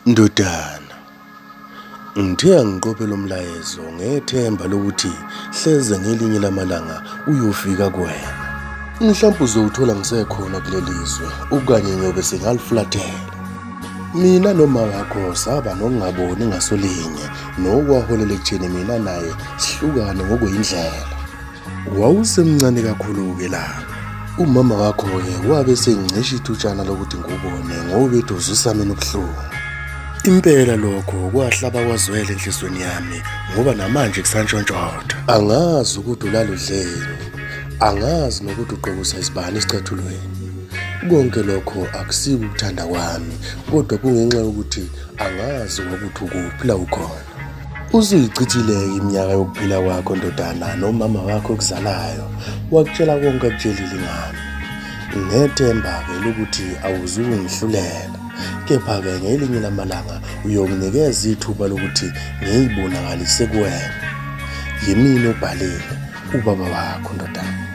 Ndodana, ngithe angiqophe lo mlayezo ngethemba lokuthi hleze ngelinye lamalanga uyofika kuwena. Mhlawumbe uzowuthola ngisekhona kuleli zwe okanye ngiyobe sengalifulathela. Mina noma wakho saba nokungaboni ngasolinye nokwaholela ekutheni mina naye sihlukane ngokuyindlela. Wawusemncane kakhulu-ke lapho. Umama wakho-ke wabe sengincisha ithutshana lokuthi ngubone ngoba ethi uzwisa mina ubuhlungu. Impela lokho kwahlaba kwazwela enhliziyweni yami ngoba namanje kusantshontshotha. Angazi ukuthi ulala udleni, angazi nokuthi ugqokusa isibani esicathulweni. Konke lokho akusiko ukuthanda kwami kodwa kungenxa yokuthi angazi ngokuthi ukuphi la ukhona. Usuyichithile-ke iminyaka yokuphila kwakho ndodana nomama wakho okuzalayo wakutshela konke akutshelile ngami. Ngethemba-ke lokuthi awuzukungihlulela kepha-ke ngelinye lamalanga uyonginikeza ithuba lokuthi ngiyibonakalise kuwena. Yimina obhalile, ubaba wakho ndodana.